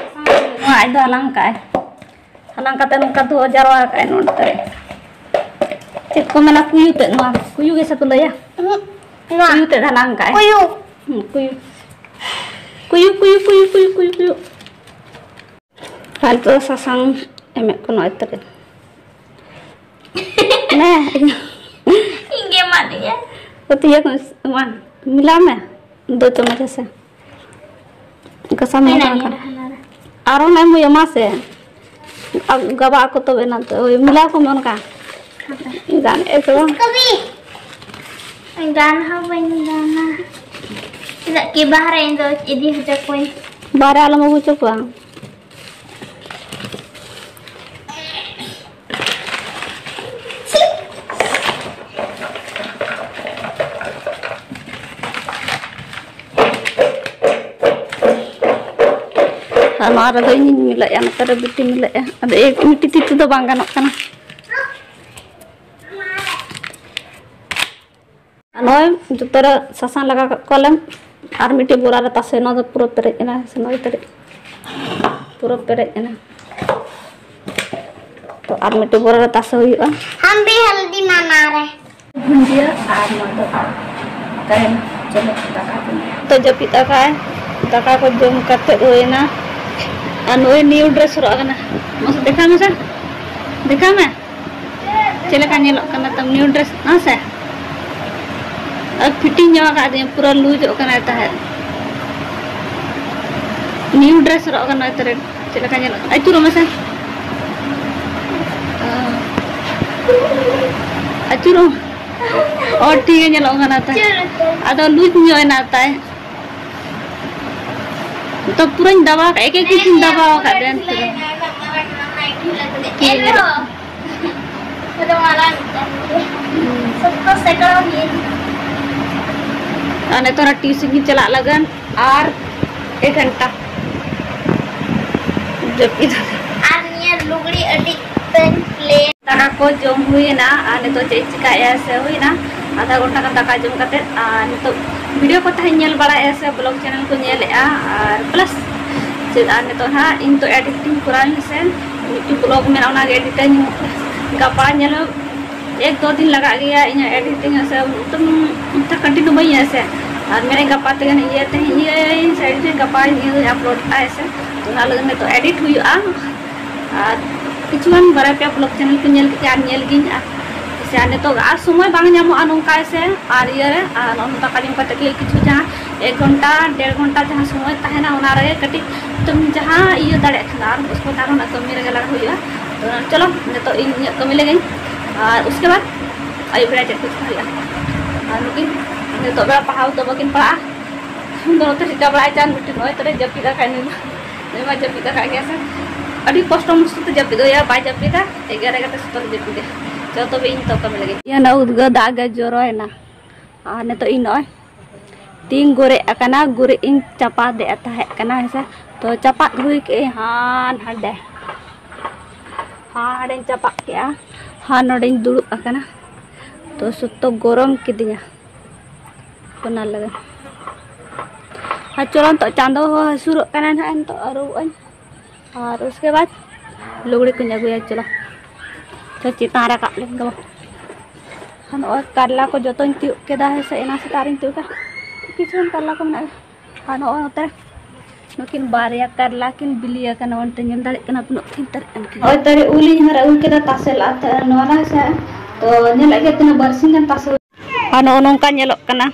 ᱱᱚᱣᱟ ᱟᱡ ᱫᱚ ᱦᱟᱞᱟᱝ ᱠᱟᱜᱼᱟᱭ᱾ ᱦᱟᱞᱟᱝ ᱠᱟᱛᱮ ᱱᱚᱝᱠᱟ ᱫᱚᱦᱚ ᱡᱟᱨᱣᱟ ᱠᱟᱜᱼᱟᱭ ᱱᱚᱰᱮ᱾ ᱪᱮᱫ ᱠᱚ ᱢᱮᱱᱟ ᱠᱩᱭᱩ ᱛᱮᱫ? ᱱᱚᱣᱟ ᱠᱩᱭᱩ ᱜᱮᱥᱮ ᱯᱮ ᱞᱟᱹᱭᱟ? ᱩᱦᱩᱸ, ᱱᱚᱣᱟ᱾ ᱠᱩᱭᱩ ᱛᱮᱫ ᱦᱟᱞᱟᱝ ᱠᱟᱜᱼᱟᱭ᱾ ᱠᱩᱭᱩ᱾ ᱦᱩᱸ, ᱠᱩᱭᱩ᱾ ᱠᱩᱭᱩ, ᱠᱩᱭᱩ, ᱠᱩᱭᱩ᱾ ᱟᱨ ᱱᱤᱛᱚᱜ ᱫᱚ ᱥᱟᱥᱟᱝ ᱮᱢᱮᱫ ᱠᱚ ᱱᱚᱜᱼᱚᱭ ᱛᱟᱞᱮ᱾ ᱱᱮ᱾ ᱤᱧ ᱜᱮ ᱮᱢᱟᱫᱤᱧᱟ᱾ ᱩᱛᱩᱭᱟ ᱠᱚ ᱮᱢᱟ᱾ ᱢᱮᱞᱟᱣ ᱢᱮ᱾ ᱫᱩ ᱪᱟᱢᱚᱪ ᱦᱮᱸᱥᱮ᱾ ᱜᱟᱥᱟᱣ ᱢᱮ ᱦᱟᱱᱟ ᱱᱚᱝᱠᱟ᱾ ᱨᱮ, ᱦᱟᱱᱟ ᱨᱮ᱾ ᱟᱨᱦᱚᱸ ᱱᱟᱜ ᱮᱢ ᱮᱢᱟ ᱥᱮ᱾ ᱟᱨ ᱜᱟᱵᱟᱜ ᱟᱠᱚ ᱛᱚᱵᱮ ᱮᱱᱟᱝ ᱛᱮ᱾ ᱳᱭ ᱢᱮᱞᱟᱣ ᱠᱚ ᱢᱮ ᱚᱱᱠᱟ᱾ ᱦᱟᱯᱮ᱾ ᱜᱟᱱ ᱮ ᱥᱮ ᱵᱟᱝ? ᱠᱟᱹᱢᱤ᱾ ᱜᱟᱱ ᱦᱚᱸ ᱵᱟᱹᱧ ᱜᱟᱱᱟ᱾ ᱪᱮᱫᱟᱜ ᱠᱤ ᱵᱟᱦᱨᱮ ᱤᱧ ᱫᱚ ᱤᱫᱤ ᱦᱚᱪᱚ ᱠᱚᱣᱟᱧ᱾ ᱵᱟᱦᱨᱮ ᱟᱞᱚᱢ ᱟᱹᱜᱩ ᱦᱚᱪᱚ ᱠᱚᱣᱟ᱾ ᱟᱨ ᱱᱚᱣᱟ ᱨᱮᱫᱚ ᱤᱧᱤᱧ ᱢᱤᱞᱟᱹᱜᱼᱟ, ᱱᱚᱛᱮ ᱨᱮ ᱵᱤᱴᱤ ᱢᱤᱞᱟᱹᱜᱼᱟ᱾ ᱟᱫᱚ ᱮᱠ ᱢᱤᱫᱴᱤᱡ ᱛᱤ ᱛᱮᱫᱚ ᱵᱟᱝ ᱜᱟᱱᱚᱜ ᱠᱟᱱᱟ᱾ ᱟᱨ ᱱᱚᱜᱼᱚᱭ ᱡᱚᱛᱚ ᱨᱮ ᱥᱟᱥᱟᱝ ᱞᱟᱜᱟᱣ ᱠᱟᱜ ᱠᱚᱣᱟᱞᱮ᱾ ᱟᱨ ᱢᱤᱫᱴᱤᱡ ᱵᱚᱨᱟ ᱨᱮ ᱛᱟᱥᱮ, ᱱᱚᱣᱟ ᱫᱚ ᱯᱩᱨᱟᱹ ᱯᱮᱨᱮᱡ ᱮᱱᱟ, ᱥᱮ ᱱᱚᱜᱼᱚᱭ ᱯᱮᱨᱮᱡ, ᱯᱩᱨᱟᱹ ᱯᱮᱨᱮᱡ ᱮᱱᱟ᱾ ᱛᱚ ᱟᱨ ᱢᱤᱫᱴᱤᱡ ᱵᱚᱨᱟ ᱨᱮ ᱛᱟᱥᱮ ᱦᱩᱭᱩᱜᱼᱟ᱾ हम भी हल्दी मना रहे। ᱵᱷᱩᱸᱡᱤᱭᱟᱹ ᱟᱨ ᱱᱚᱣᱟ ᱫᱚ ᱛᱟᱭᱚᱢ ᱪᱚᱞᱚ ᱫᱟᱠᱟ ᱠᱚ᱾ ᱛᱚ ᱡᱟᱹᱯᱤᱫ ᱟᱠᱟᱫ, ᱫᱟᱠᱟ ᱠᱚ ᱡᱚᱢ ᱠᱟᱛᱮ ᱦᱩᱭᱮᱱᱟ᱾ ᱟᱨ ᱱᱩᱭ new dress ᱦᱚᱨᱚᱜ ᱟᱠᱟᱱᱟ᱾ ᱢᱟᱥᱮ ᱫᱮᱠᱷᱟᱣ ᱢᱮᱥᱮ, ᱫᱮᱠᱷᱟᱣ ᱢᱮ᱾ ᱪᱮᱫ ᱞᱮᱠᱟ ᱧᱮᱞᱚᱜ ᱠᱟᱱᱟ ᱛᱟᱢ new dress? ᱦᱮᱸ ᱥᱮ? ᱟᱨ fitting ᱧᱚᱜ ᱟᱠᱟᱫᱤᱧᱟ, ᱯᱩᱨᱟᱹ loose ᱚᱜ ᱠᱟᱱᱟᱭ ᱛᱟᱦᱮᱸᱫ᱾ New dress ᱦᱚᱨᱚᱜ ᱠᱟᱱᱟ ᱛᱟᱨᱮ᱾ ᱪᱮᱫ ᱞᱮᱠᱟ ᱧᱮᱞᱚᱜ ᱠᱟᱱᱟ? ᱟᱹᱪᱩᱨᱚᱜ ᱢᱮᱥᱮ᱾ ᱚ᱾ ᱟᱹᱪᱩᱨᱚᱜ᱾ ᱚ, ᱴᱷᱤᱠ ᱜᱮ ᱧᱮᱞᱚᱜ ᱠᱟᱱᱟ ᱛᱟᱭ᱾ ᱟᱫᱚ loose ᱧᱚᱜ ᱮᱱᱟ ᱛᱟᱭ᱾ ᱛᱚ ᱯᱩᱨᱟᱹᱧ ᱫᱟᱵᱟᱣ ᱟᱠᱟᱫ, ᱮᱠ ᱮᱠ ᱤᱧ ᱫᱟᱵᱟᱣ ᱟᱠᱟᱫ ᱫᱮᱱ ᱯᱩᱨᱟᱹ᱾ ᱮᱱᱨᱮᱦᱚᱸ᱾ ᱥᱚᱠᱛᱚ ᱥᱮᱠᱲᱟᱣ ᱜᱮ᱾ ᱟᱨ ᱱᱤᱛᱚᱜ ᱚᱱᱟ tuition ᱜᱤᱧ ᱪᱟᱞᱟᱜ ᱞᱟᱹᱜᱤᱫ ᱟᱨ ᱮᱠ ᱜᱷᱚᱱᱴᱟ ᱡᱟᱹᱯᱤᱫ᱾ ᱟᱨ ᱱᱤᱭᱟᱹ ᱞᱩᱜᱽᱲᱤ ᱟᱹᱰᱤ ᱩᱛᱟᱹᱨ ᱞᱮ᱾ ᱫᱟᱠᱟ ᱠᱚ ᱡᱚᱢ ᱦᱩᱭᱮᱱᱟ ᱟᱨ ᱱᱤᱛᱚᱜ ᱪᱮᱫ ᱤᱧ ᱪᱤᱠᱟᱭᱮᱫᱼᱟ ᱥᱮ ᱦᱩᱭᱱᱟ ᱟᱫᱷᱟ ᱜᱷᱚᱱᱴᱟ ᱜᱟᱱ ᱫᱟᱠᱟ ᱡᱚᱢ ᱠᱟᱛᱮᱫ᱾ ᱟᱨ ᱱᱤᱛᱚᱜ ᱵᱷᱤᱰᱤᱭᱳ ᱠᱚ ᱛᱟᱦᱮᱸᱧ ᱧᱮᱞ ᱵᱟᱲᱟᱭᱮᱫᱼᱟ ᱥᱮ ᱵᱞᱚᱜ ᱪᱮᱱᱮᱞ ᱠᱚ ᱧᱮᱞᱮᱫᱼᱟ᱾ ᱟᱨ ᱯᱞᱟᱥ ᱪᱮᱫ ᱟᱨ ᱱᱤᱛᱚᱜ ᱦᱟᱸᱜ ᱤᱧ ᱫᱚ ᱮᱰᱤᱴᱤᱝ ᱠᱚᱨᱟᱣ ᱤᱧ ᱥᱮ ᱢᱤᱫᱴᱤᱡ ᱵᱞᱚᱜ ᱢᱮᱱᱟᱜᱼᱟ, ᱚᱱᱟᱜᱮ ᱮᱰᱤᱴᱟᱹᱧ ᱜᱟᱯᱟ ᱧᱮᱞᱚᱜ ᱮᱠ ᱫᱩ ᱫᱤᱱ ᱞᱟᱜᱟᱜ ᱜᱮᱭᱟ ᱤᱧᱟᱹᱜ ᱮᱰᱤᱴᱤᱝ ᱥᱮ ᱮᱠᱫᱚᱢ ᱚᱱᱠᱟ ᱠᱚᱱᱴᱤᱱᱤᱭᱩ ᱵᱟᱹᱧ ᱤᱭᱟᱹᱭᱟ ᱥᱮ᱾ ᱟᱨ ᱢᱮᱱᱮᱫ ᱜᱟᱯᱟ ᱛᱮᱜᱮ ᱤᱭᱟᱹ ᱛᱮᱦᱮᱧ ᱤᱭᱟᱹᱭᱟᱹᱧ ᱥᱮ ᱮᱰᱤᱴᱤᱝ ᱜᱟᱯᱟ ᱤᱭᱟᱹ ᱟᱯᱞᱳᱰ ᱠᱟᱜᱼᱟ ᱥᱮ᱾ ᱚᱱᱟ ᱞᱟᱹᱜᱤᱫ ᱱᱤᱛᱚᱜ ᱮᱰᱤᱴ ᱦᱩᱭᱩᱜᱼᱟ᱾ ᱟᱨ ᱠᱤᱪᱷᱩᱜᱟᱱ ᱵᱟᱨᱭᱟ ᱯᱮᱭᱟ ᱵᱞᱚᱜ ᱪᱮᱱᱮᱞ ᱠᱚ ᱧᱮᱞ ᱠᱮᱫ ᱟᱨ ᱧᱮᱞ ᱜᱤᱧ ᱟᱨ ᱥᱮ ᱟᱨ ᱱᱤᱛᱚᱜ ᱟᱨ ᱥᱚᱢᱚᱭ ᱵᱟᱝ ᱧᱟᱢᱚᱜᱼᱟ ᱱᱚᱝᱠᱟ ᱥᱮ ᱟᱨ ᱤᱭᱟᱹ ᱨᱮ ᱟᱨ ᱚᱱᱟ ᱫᱟᱠᱟ ᱡᱚᱢ ᱠᱟᱛᱮ ᱜᱮ ᱠᱤᱪᱷᱩ ᱡᱟᱦᱟᱸ ᱮᱠ ᱜᱷᱚᱱᱴᱟ ᱰᱮᱲ ᱜᱷᱚᱱᱴᱟ ᱡᱟᱦᱟᱸ ᱥᱚᱢᱚᱭ ᱛᱟᱦᱮᱱᱟ ᱚᱱᱟ ᱨᱮᱜᱮ ᱠᱟᱹᱴᱤᱡ ᱛᱩᱢ ᱡᱟᱦᱟᱸ ᱤᱭᱟᱹ ᱫᱟᱲᱮᱭᱟᱜ ᱠᱷᱟᱱ ᱟᱨ ᱩᱥᱠᱮ ᱵᱟᱫ ᱟᱨᱦᱚᱸ ᱠᱟᱹᱢᱤ ᱨᱮᱜᱮ ᱞᱟᱜᱟᱣ ᱦᱩᱭᱩᱜᱼᱟ᱾ ᱛᱚ ᱪᱚᱞᱚ ᱱᱤᱛᱚᱜ ᱤᱧ ᱤᱧᱟᱹᱜ ᱠᱟᱹᱢᱤ ᱞᱮᱜᱮᱧ ᱟᱨ ᱩᱥᱠᱮ ᱵᱟᱫ ᱟᱹᱭᱩᱵ ᱵᱮᱲᱟ ᱪᱮᱫ ᱠᱚ ᱪᱤᱠᱟ ᱦᱩᱭᱩᱜᱼᱟ᱾ ᱟᱨ ᱱᱩᱠᱤᱱ ᱱᱤᱛᱚᱜ ᱵᱮᱲᱟ ᱯᱟᱲᱦᱟᱣ ᱫᱚ ᱵᱟᱹᱠᱤᱱ ᱯᱟᱲᱦᱟᱜᱼᱟ᱾ ᱩᱱ ᱫᱚ ᱱᱚᱛᱮ ᱪᱤᱠᱟ ᱵᱟᱲᱟᱭ ᱪᱟᱸᱫ ᱵᱤᱴᱤ ᱱᱚᱜᱼᱚᱭ ᱛᱚᱨᱮ ᱡᱟᱹᱯᱤᱫ ᱟᱠᱟᱫ ᱱᱩᱭ ᱢᱟ᱾ ᱱᱩᱭ ᱢᱟ ᱡᱟᱹᱯᱤᱫ ᱟᱠᱟᱫ ᱜᱮᱭᱟ ᱥᱮ᱾ ᱟᱹᱰᱤ ᱠᱚᱥᱴᱚ ᱢᱚᱥᱴᱚ ᱛᱮ ᱡᱟᱹᱯᱤᱫ ᱦᱩᱭᱩᱜᱼᱟ, ᱵᱟᱭ ᱡᱟᱹᱯᱤᱫᱟ, ᱮᱜᱟᱨᱚ ᱮᱜᱟᱨᱚᱴᱟ ᱥᱚᱛᱚᱨ ᱡᱟᱹᱯᱤᱫᱟ᱾ ᱪᱚ ᱛᱚᱵᱮ ᱤᱧ ᱛᱚ ᱠᱟᱹᱢᱤ ᱞᱟᱹᱜᱤᱫ᱾ ᱤᱭᱟᱹ ᱱᱟ ᱩᱫᱽᱜᱟᱹ ᱫᱟᱜ ᱜᱮ ᱡᱚᱨᱚᱭᱮᱱᱟ᱾ ᱟᱨ ᱱᱤᱛᱚᱜ ᱤᱧ ᱱᱚᱜᱼᱚᱭ ᱛᱤᱧ ᱜᱩᱨᱤᱡ ᱟᱠᱟᱱᱟ, ᱜᱩᱨᱤᱡ ᱤᱧ ᱪᱟᱯᱟᱫᱮᱜᱼᱟ ᱛᱟᱦᱮᱸ ᱠᱟᱱᱟ ᱦᱮᱸ ᱥᱮ᱾ ᱛᱚ ᱪᱟᱯᱟᱫ ᱦᱩᱭ ᱠᱮᱜᱼᱟᱹᱧ ᱦᱟᱱ ᱦᱟᱸᱰᱮ, ᱦᱟᱸᱰᱮᱧ ᱪᱟᱯᱟᱫ ᱠᱮᱜᱼᱟ, ᱦᱟᱱ ᱱᱚᱰᱮᱧ ᱫᱩᱲᱩᱵ ᱟᱠᱟᱱᱟ᱾ ᱛᱚ ᱥᱚᱠᱛᱚ ᱜᱚᱨᱚᱢ ᱠᱤᱫᱤᱧᱟ᱾ ᱚᱱᱟ ᱞᱟᱹᱜᱤᱫ᱾ ᱟᱨ ᱪᱚᱞᱚ ᱱᱤᱛᱚᱜ ᱪᱟᱸᱫᱚ ᱦᱚᱸ ᱦᱟᱹᱥᱩᱨᱚᱜ ᱠᱟᱱᱟ ᱱᱟᱦᱟᱜ, ᱱᱤᱛᱚᱜ ᱟᱹᱨᱩᱵᱚᱜ ᱟᱹᱧ᱾ ᱟᱨ ᱩᱥᱠᱮ ᱵᱟᱫ ᱞᱩᱜᱽᱲᱤ ᱠᱚᱧ ᱟᱹᱜᱩᱭᱟ᱾ ᱪᱚᱞᱚ, ᱪᱚ ᱪᱮᱛᱟᱱ ᱨᱟᱠᱟᱵ ᱞᱮᱱ ᱜᱮᱵᱚ᱾ ᱟᱨ ᱱᱚᱜᱼᱚᱭ ᱠᱟᱨᱞᱟ ᱠᱚ ᱡᱚᱛᱚᱧ ᱛᱤᱭᱳᱜ ᱠᱮᱫᱟ ᱦᱮᱸ ᱥᱮ, ᱮᱱᱟᱝ ᱥᱮᱛᱟᱜ ᱨᱤᱧ ᱛᱤᱭᱳᱜ ᱠᱮᱫᱟ᱾ ᱠᱤᱪᱷᱩᱜᱟᱱ ᱠᱟᱨᱞᱟ ᱠᱚ ᱢᱮᱱᱟᱜᱼᱟ᱾ ᱟᱨ ᱱᱚᱜᱼᱚᱭ ᱱᱚᱛᱮ ᱨᱮ ᱱᱩᱠᱤᱱ ᱵᱟᱨᱭᱟ ᱠᱟᱨᱞᱟ ᱠᱤᱱ ᱵᱤᱞᱤ ᱟᱠᱟᱱᱟ, ᱚᱱᱛᱮ ᱧᱮᱞ ᱫᱟᱲᱮᱭᱟᱜ ᱠᱟᱱᱟ ᱯᱮ, ᱩᱱᱟᱹᱜ ᱛᱷᱤᱨ ᱛᱟᱨᱟᱜ ᱠᱟᱱᱟ ᱠᱤᱱ᱾ ᱱᱚᱜᱼᱚᱭ ᱛᱟᱨᱮ ᱩᱞ ᱤᱧ ᱦᱟᱨᱟ ᱟᱹᱜᱩ ᱠᱮᱫᱟ ᱛᱟᱥᱮ ᱞᱟᱜᱼᱟ ᱛᱮ, ᱱᱚᱣᱟ ᱨᱮ ᱦᱮᱸ ᱥᱮ᱾ ᱛᱚ ᱧᱮᱞᱮᱫ ᱜᱮ ᱛᱤᱱᱟᱹᱜ ᱵᱟᱨᱥᱤᱧ ᱜᱟᱱ ᱛᱟᱥᱮ᱾ ᱟᱨ ᱱᱚᱜᱼᱚ ᱱᱚᱝᱠᱟ ᱧᱮᱞᱚᱜ ᱠᱟᱱᱟ,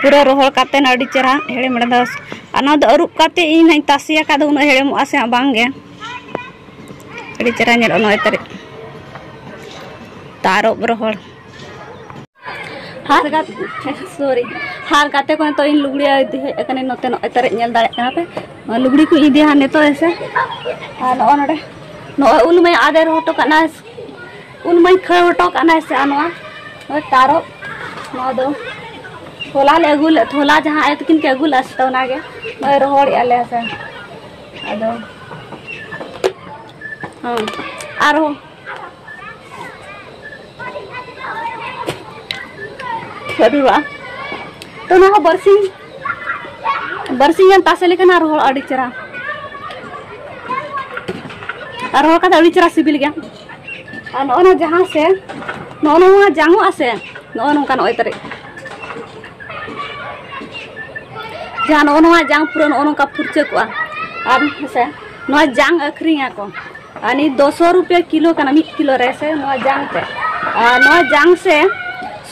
ᱯᱩᱨᱟᱹ ᱨᱚᱦᱚᱲ ᱠᱟᱛᱮ ᱟᱹᱰᱤ ᱪᱮᱦᱨᱟ ᱦᱮᱲᱮᱢ ᱦᱮᱲᱮᱢ ᱫᱷᱟᱨᱟ᱾ ᱟᱨ ᱱᱚᱣᱟ ᱫᱚ ᱟᱹᱨᱩᱵ ᱠᱟᱛᱮ ᱤᱧ ᱦᱟᱸᱜ ᱛᱟᱥᱮ ᱟᱠᱟᱫ ᱫᱚ, ᱩᱱᱟᱹᱜ ᱦᱮᱲᱮᱢᱚᱜᱼᱟ ᱥᱮ ᱦᱟᱸᱜ ᱵᱟᱝ ᱜᱮ᱾ ᱟᱹᱰᱤ ᱪᱮᱦᱨᱟ ᱧᱮᱞᱚᱜᱼᱟ ᱱᱚᱜᱼᱚᱭ ᱛᱟᱨᱮ ᱛᱟᱨᱚᱵ ᱨᱚᱦᱚᱲ᱾ ᱦᱟᱨ ᱜᱟᱛᱮ, ᱥᱚᱨᱤ, ᱦᱟᱨ ᱜᱟᱛᱮ ᱠᱚ ᱱᱤᱛᱚᱜ ᱤᱧ ᱞᱩᱜᱽᱲᱤ ᱤᱫᱤ ᱦᱮᱡ ᱟᱠᱟᱱᱟᱹᱧ ᱱᱚᱛᱮ, ᱱᱚᱜᱼᱚᱭ ᱛᱟᱨᱮ ᱧᱮᱞ ᱫᱟᱲᱮᱭᱟᱜ ᱠᱟᱱᱟ ᱯᱮ᱾ ᱱᱚᱣᱟ ᱞᱩᱜᱽᱲᱤ ᱠᱚ ᱤᱫᱤᱭᱟ ᱦᱟᱸᱜ ᱱᱤᱛᱚᱜ ᱦᱮᱸ ᱥᱮ᱾ ᱟᱨ ᱱᱚᱜᱼᱚ ᱱᱚᱰᱮ, ᱱᱚᱜᱼᱚᱭ ᱩᱞ ᱢᱟᱹᱧ ᱟᱫᱮᱨ ᱦᱚᱴᱚ ᱠᱟᱜ ᱱᱟ, ᱩᱞ ᱢᱟᱹᱧ ᱠᱷᱟᱹᱲ ᱦᱚᱴᱚ ᱠᱟᱜ ᱱᱟ ᱦᱮᱸ ᱥᱮ᱾ ᱟᱨ ᱱᱚᱣᱟ, ᱱᱚᱣᱟ ᱛᱟᱨᱚᱵ, ᱱᱚᱣᱟ ᱫᱚ ᱦᱚᱞᱟ ᱞᱮ ᱟᱹᱜᱩ ᱞᱮᱫ, ᱦᱚᱞᱟ ᱡᱟᱦᱟᱸ ᱟᱭᱳ ᱛᱟᱹᱠᱤᱱ ᱠᱤᱱ ᱟᱹᱜᱩ ᱞᱮᱫᱼᱟ ᱥᱮ, ᱚᱱᱟᱜᱮ ᱱᱚᱜᱼᱚᱭ ᱨᱚᱦᱚᱲᱮᱫᱼᱟ ᱞᱮ ᱦᱮᱸ ᱥᱮ᱾ ᱟᱫᱚ, ᱦᱚᱸ, ᱟᱨᱦᱚᱸ ᱟᱹᱨᱩᱵᱟᱜᱼᱟ᱾ ᱛᱚ ᱱᱚᱣᱟ ᱦᱚᱸ ᱵᱟᱨᱥᱤᱧ ᱵᱟᱨᱥᱤᱧ ᱜᱟᱱ ᱛᱟᱥᱮ ᱞᱮᱠᱷᱟᱱ ᱟᱨ ᱨᱚᱦᱚᱲ ᱟᱹᱰᱤ ᱪᱮᱦᱨᱟ, ᱟᱨ ᱨᱚᱦᱚᱲ ᱠᱟᱛᱮ ᱟᱹᱰᱤ ᱪᱮᱦᱨᱟ ᱥᱤᱵᱤᱞ ᱜᱮᱭᱟ᱾ ᱟᱨ ᱱᱚᱜᱼᱚ ᱱᱚᱣᱟ ᱡᱟᱦᱟᱸ ᱥᱮ ᱱᱚᱜᱼᱚ ᱱᱚᱣᱟ ᱡᱟᱝᱚᱜᱼᱟ ᱥᱮ, ᱱᱚᱜᱼᱚ ᱱᱚᱝᱠᱟ ᱱᱚᱜᱼᱚᱭ ᱛᱟᱨᱮ ᱡᱟᱦᱟᱸ ᱱᱚᱜᱼᱚ ᱱᱚᱣᱟ ᱡᱟᱝ ᱯᱩᱨᱟᱹ ᱱᱚᱜᱼᱚ ᱱᱚᱝᱠᱟ ᱯᱷᱩᱨᱪᱟᱹ ᱠᱚᱜᱼᱟ᱾ ᱟᱨ ᱦᱮᱸᱥᱮ ᱱᱚᱣᱟ ᱡᱟᱝ ᱟᱹᱠᱷᱨᱤᱧ ᱟᱠᱚ, ᱟᱨ ᱱᱤᱭᱟᱹ ᱫᱚᱥᱚ ᱨᱩᱯᱤᱭᱟ ᱠᱤᱞᱳ ᱠᱟᱱᱟ ᱢᱤᱫ ᱠᱤᱞᱳ ᱨᱮ ᱥᱮ ᱱᱚᱣᱟ ᱡᱟᱝ ᱛᱮ᱾ ᱟᱨ ᱱᱚᱣᱟ ᱡᱟᱝ ᱥᱮ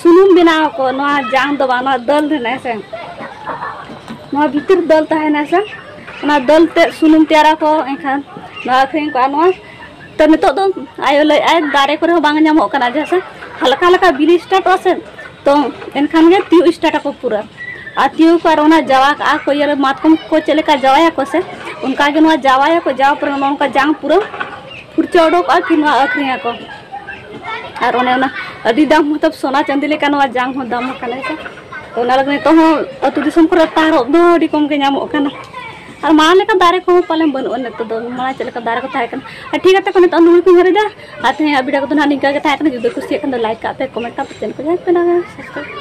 ᱥᱩᱱᱩᱢ ᱵᱮᱱᱟᱣ ᱟᱠᱚ, ᱱᱚᱣᱟ ᱡᱟᱝ ᱫᱚ ᱵᱟᱝ, ᱱᱚᱣᱟ ᱫᱟᱹᱞ ᱨᱮᱱᱟᱜ ᱦᱮᱸᱥᱮ, ᱱᱚᱣᱟ ᱵᱷᱤᱛᱤᱨ ᱫᱟᱹᱞ ᱛᱟᱦᱮᱱᱟ ᱥᱮ, ᱚᱱᱟ ᱫᱟᱹᱞ ᱛᱮ ᱥᱩᱱᱩᱢ ᱛᱮᱭᱟᱨᱟᱠᱚ, ᱮᱱᱠᱷᱟᱱ ᱱᱚᱣᱟ ᱟᱹᱠᱷᱨᱤᱧ ᱠᱚᱜᱼᱟ᱾ ᱱᱚᱣᱟ ᱛᱚ ᱱᱤᱛᱚᱜ ᱫᱚ ᱟᱭᱳ ᱞᱟᱹᱭᱮᱫᱼᱟᱭ ᱫᱟᱨᱮ ᱠᱚᱨᱮ ᱦᱚᱸ ᱵᱟᱝ ᱧᱟᱢᱚᱜ ᱠᱟᱱᱟ, ᱡᱟᱦᱟᱸ ᱥᱮ ᱦᱟᱞᱠᱟ ᱦᱟᱞᱠᱟ ᱵᱤᱞᱤ ᱥᱴᱟᱨᱴᱚᱜᱼᱟ ᱥᱮ, ᱛᱚ ᱮᱱᱠᱷᱟᱱ ᱜᱮ ᱛᱤᱭᱳᱜ ᱥᱴᱟᱨᱴ ᱟᱠᱚ ᱯᱩᱨᱟᱹ᱾ ᱟᱨ ᱛᱤᱭᱳᱜ ᱠᱚ ᱟᱨ ᱚᱱᱟ ᱡᱟᱣᱟ ᱠᱟᱜᱼᱟ ᱠᱚ, ᱤᱭᱟᱹ ᱨᱮ ᱢᱟᱛᱠᱚᱢ ᱠᱚ ᱪᱮᱫ ᱞᱮᱠᱟ ᱡᱟᱣᱟᱭᱟᱠᱚ ᱥᱮ, ᱚᱱᱠᱟ ᱜᱮ ᱱᱚᱣᱟ ᱡᱟᱣᱟᱭᱟᱠᱚ, ᱡᱟᱣᱟ ᱯᱚᱨᱮ ᱱᱚᱝᱠᱟ ᱡᱟᱝ ᱯᱩᱨᱟᱹ ᱯᱷᱩᱨᱪᱟᱹ ᱚᱰᱚᱠᱚᱜᱼᱟ, ᱯᱷᱤᱨ ᱱᱚᱣᱟ ᱟᱹᱠᱷᱨᱤᱧ ᱟᱠᱚ᱾ ᱟᱨ ᱚᱱᱮ ᱚᱱᱟ ᱟᱹᱰᱤ ᱫᱟᱢ, ᱢᱚᱛᱞᱚᱵ ᱥᱳᱱᱟ ᱪᱟᱸᱫᱤ ᱞᱮᱠᱟ ᱱᱚᱣᱟ ᱡᱟᱝ ᱦᱚᱸ ᱫᱟᱢ ᱟᱠᱟᱱᱟ ᱦᱮᱸᱥᱮ᱾ ᱛᱚ ᱚᱱᱟ ᱞᱟᱹᱜᱤᱫ ᱱᱤᱛᱚᱜ ᱦᱚᱸ ᱟᱹᱛᱩ ᱫᱤᱥᱚᱢ ᱠᱚᱨᱮ ᱛᱟᱨᱚᱵ ᱫᱚ ᱟᱹᱰᱤ ᱠᱚᱢ ᱜᱮ ᱧᱟᱢᱚᱜ ᱠᱟᱱᱟ᱾ ᱟᱨ ᱢᱟᱲᱟᱝ ᱞᱮᱠᱟ ᱫᱟᱨᱮ ᱠᱚᱦᱚᱸ ᱯᱟᱞᱮᱱ ᱵᱟᱹᱱᱩᱜᱼᱟ ᱱᱤᱛᱚᱜ ᱫᱚ, ᱢᱟᱲᱟᱝ ᱪᱮᱫ ᱞᱮᱠᱟ ᱫᱟᱨᱮ ᱠᱚ ᱛᱟᱦᱮᱸ ᱠᱟᱱᱟ᱾ ᱟᱨ ᱴᱷᱤᱠ ᱟᱪᱷᱮ ᱠᱚ ᱱᱤᱛᱚᱜ ᱞᱩᱜᱽᱲᱤ ᱠᱚᱧ ᱦᱟᱹᱨᱤᱫᱟ᱾ ᱟᱨ ᱛᱮᱦᱮᱧᱟᱜ ᱵᱷᱤᱰᱤᱭᱳ ᱠᱚᱫᱚ ᱱᱟᱦᱟᱜ ᱱᱤᱝᱠᱟ ᱜᱮ ᱛᱟᱦᱮᱸ ᱠᱟᱱᱟ᱾ ᱡᱩᱫᱤ ᱠᱩᱥᱤᱭᱟᱜ ᱠᱷᱟᱱ ᱫᱚ ᱞᱟᱭᱤᱠ ᱠᱟᱜ ᱯᱮ, ᱠᱚᱢᱮᱱᱴ ᱠᱟᱜ ᱯᱮ, ᱪᱮᱱᱮᱞ ᱠᱚ ᱡᱟᱦᱟᱸᱭ ᱯᱮ ᱱᱟᱣᱟ ᱥᱟᱵᱥᱠᱨᱟᱭᱤᱵ